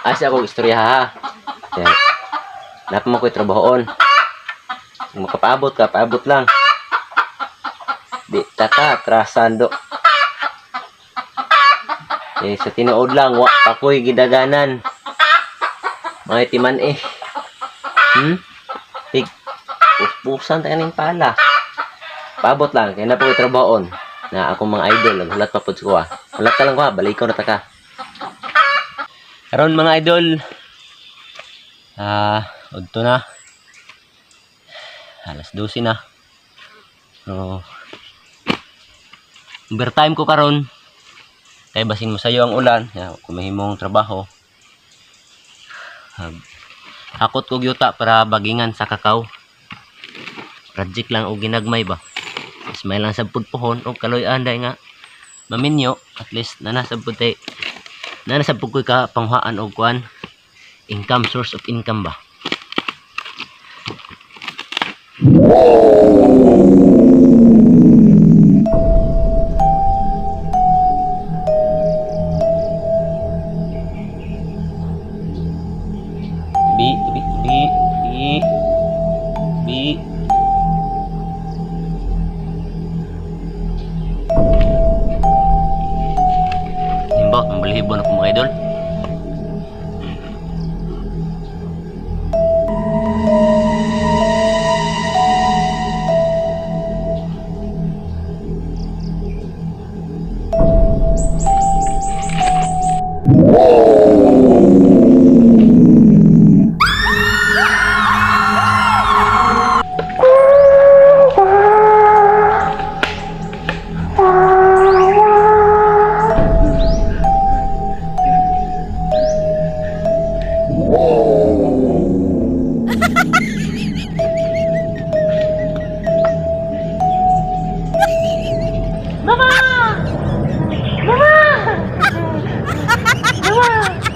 Asa akong istorya ha. Kaya, dapat mo ko'y trabahoon. Kung makapaabot ka, paabot lang. Di taka, trasando. Eh, sa tinuod lang, wa pa ko'y gidaganan. Mga timan eh. Hmm? Tig, puspusan tayo ng pala. Paabot lang, kaya na po ko'y trabahoon. Na akong mga idol, naghulat pa po ko ah. Hulat ka lang ko ha, balik ko na ta ka. Karon mga idol, udto na. Alas 12 na. So, overtime ko karon. Kay basin mo sayo ang ulan, ya, kumahimong trabaho. Hakot ko gyuta para bagingan sa kakao. Project lang og ginagmay ba. Ismay lang sa pudpuhon og kaloy-an dai nga maminyo, at least nana sa pud tay nana sa pud ko'y ka panghuaan og kuan, income, source of income ba. B B B B B. Nimba, ang balahibo na ko mga idol. Mama! Mama! Mama!